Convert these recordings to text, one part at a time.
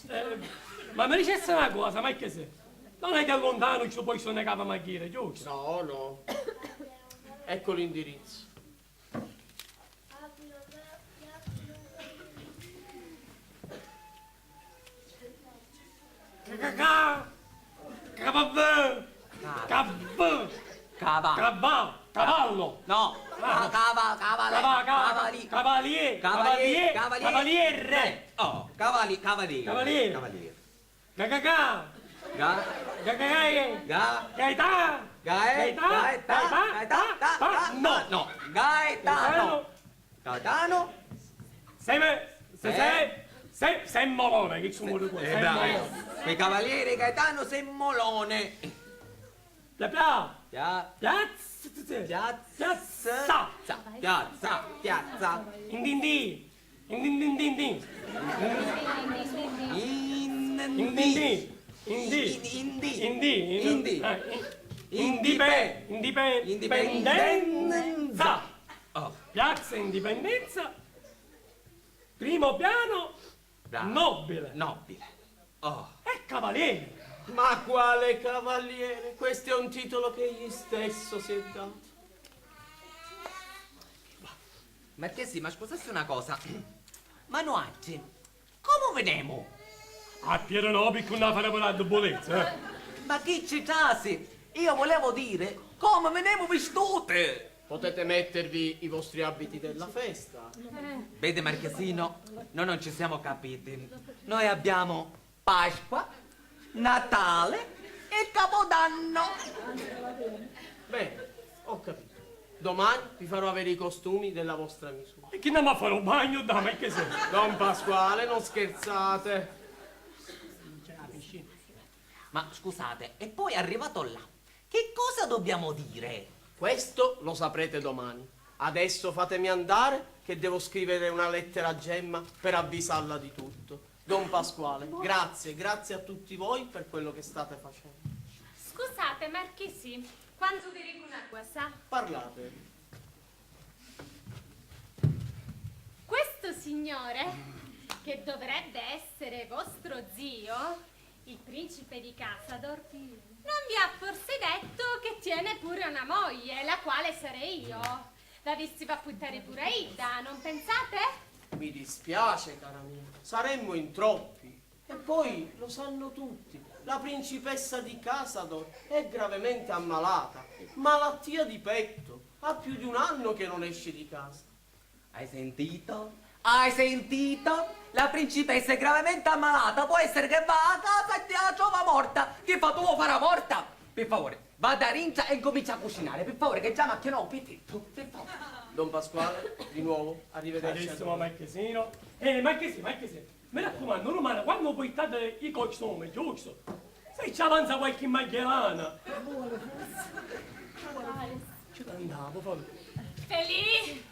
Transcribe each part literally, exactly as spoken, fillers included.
Eh, ma mi dicessi na cosa, Marchesì, non è che lontanu ci poi sonegava Maghira, giusto? No, no. Ecco l'indirizzo. Ca, ca, ca. Cavavvù. Cava. Cavvù. Cava. Cava. Cavallo. No. Ah. Ca-, cava-, cavale-, cava-, cava-, cavali-, cavalier-, cavalier-, cavalier-, cavaliere. Eh, oh, cavali-, cavaliere. Cavaliere. Cavaliere. Ga, ga, ga. Ga. Ga, ga, ga, ga. Ga. Gaetà. Gae-, Gaetà. Gaetà. Gaetà. Gaetà. Ta, ta, no. Ta, no. Gaetano. Gaetano. Seme-, se-, eh? Se-, se-, Semmolone, chi su muri qua? Eh, bravo. Semmolone. Quel cavaliere Gaetano Semmolone. Bla bla. Pia-, piazza. Piazza. Piazza. Piazza. Piazza. Indindì. Indindindindì. Indì. Indì. Indì. Indi-, indi-, indi-, indi-, eh, in-, indipe-, indipe-, indipendenza. Oh. Piazza Indipendenza, primo piano, bra-, nobile. Nobile. Oh. E cavaliere. Ma quale cavaliere? Questo è un titolo che egli stesso si è dato. Marchesì, ma scusassi una cosa, ma nuatri comu vinemu? A Pierre Nobile, cu nni faremu na dubulezza, eh? Ma chi ci trasi? Io volevo dire, comu vinemu vistuti? Potete mettervi i vostri abiti della festa. Vede, Marchesino, noi non ci siamo capiti. Noi abbiamo Pasqua, Natale e Capodanno. Bene, ho capito. Domani vi farò avere i costumi della vostra misura. E chi nn'amu a fari u bagnu, dai, ma che sei? Don Pasquale, non scherzate. Ma scusate, e poi arrivato là, che cosa dobbiamo dire? Questo lo saprete domani. Adesso fatemi andare, che devo scrivere una lettera a Gemma per avvisarla di tutto. Don Pasquale, grazie, grazie a tutti voi per quello che state facendo. Scusate, Marchesì, quanzu vi dicu na cosa. Parlate. Questo signore, che dovrebbe essere vostro zio, il principe di Casador, non vi ha forse detto che tiene pure una moglie, la quale sarei io? L'avissi va puttari pure idda, non pensate? Mi dispiace, cara mia, saremmo in troppi. E poi, lo sanno tutti, la principessa di Casador è gravemente ammalata, malattia di petto, ha più di un anno che non esce di casa. Hai sentito? Hai sentito? La principessa è gravemente ammalata, può essere che va a casa e ti la trova morta. Chi fa, tu vuoi fare la morta? Per favore, vada a rincia e incomincia a cucinare, per favore, che già m'acchianò u pitittu, per favore. Don Pasquale, di nuovo, arrivederci. Carissimo Marchesino. Eh, Marchesì, Marchesì, mi raccumannu, dumani quannu puittate i costumi, giusto? Se ci avanza qualchi maghjerana. Ci cantavo, fa. Felì,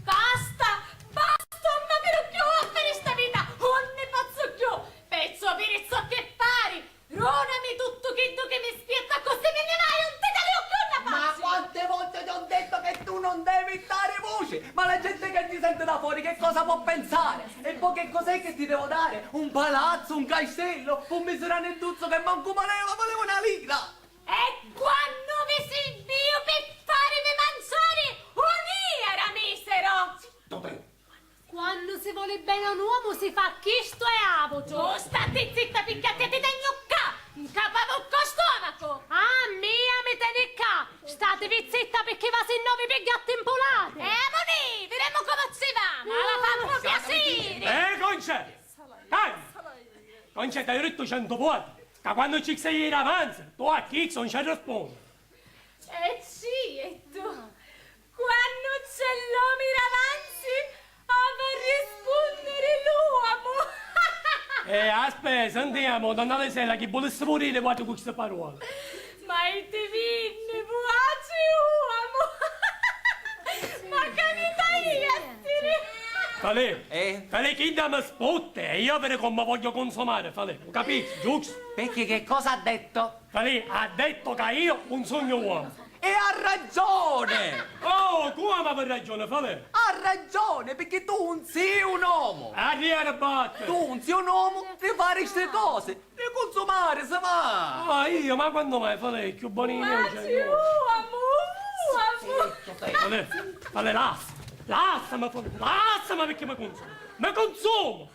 basta, basta, non mi più a fare sta vita, non ne posso più. Pezzo, viri ciò che pari. Rònami tuttu chiddu chi mi spietta, accussì mi nni vaiu, non ti taliu cchiù nna facci! Ma quante volte ti ho detto che tu non devi dare voce? Ma la gente che ti sente da fuori che cosa può pensare? E poi che cos'è che ti devo dare? Un palazzo, un castello, un misuranidduzzu che mancu valeva, valeva una lira! E quannu vi sirviu pi fàrimi manciari un'ìara, misero? Zitto te! Quannu si voli beni a un uomu si fa chistu e àvutru. Tu statti zitta picchì a tia ti tegnu ccà, 'ncapu a vucca o stòmacu! Ah, a mia mi teni ccà! Stativi zitta picchì va sinnò vi pigghiu a timpulati! E amunì, videmu comu ci va, ma la fa un piaciri! Eh, Concè! Calma! Concè, t'haiu dittu centu voti ca quannu ci sei ira avanza, tu a chiccu non ci arrispondi. E cittu, quannu c'è l'omu iravanzi, havi a rispùnniri l'uomu! Eh, aspè, sentiamo, donna Lisella, chi vulissi puru diri quattru cu sti paroli. Ma iti vinni, vuatri uomu! Ma ca vita è essiri! Falè, eh? Falè, chi mi sputte e io viri comu voglio consumare, Falè, u capisci, giustu? Perché che cosa ha detto? Falì, ha detto ca io un sugnu uomu. E ha ragione! Oh, cuomu havi ragione, Falì? Ha ragione, picchì tu un si un omu! Arriva e batte! Tu un si un omu, ti fari li cosi, di cunsumari si va! Ah, io? Ma quannu mai, Falè, cchiù boni di mia non c'è. Amu, amu. Falè, Falè, lassa, lassami, Falè, lassami, picchì mi cunsumu, mi cunsumu!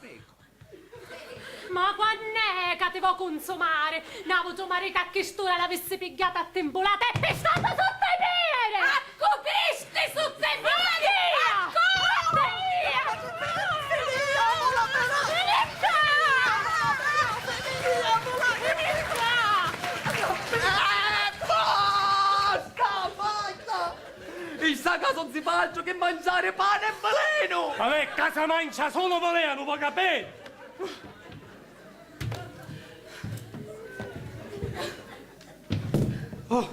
Ma quann'è ca ti vo' cunsumari? N'avu to maritu a chist'ura l'avissi pigghiata a timpulata e pistata sutta i pieri! A cu pisti sutta i pieri? A cu? Via! Via! Via! Via! Via! Basta! Basta! In sta casa non si fa altro che mangiare pane e veleno! Vabbè, casa mancia solo veleno, vo' capì? Oh.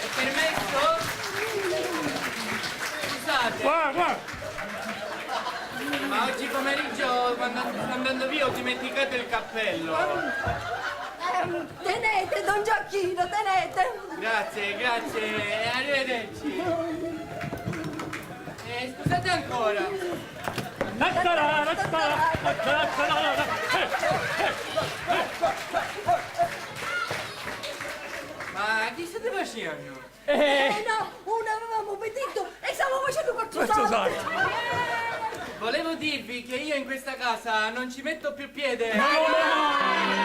È permesso? Scusate. Guarda, guarda. Ma oggi pomeriggio, quando sto andando via, ho dimenticato il cappello. Ehm, tenete, don Gioacchino, tenete. Grazie, grazie, e arrivederci. Eh, scusate ancora. Ma che state facendo? Eh, no, non avevamo vedito e stavo facendo quattro salti. Volevo dirvi che io in questa casa non ci metto più piede. No, no, no, no.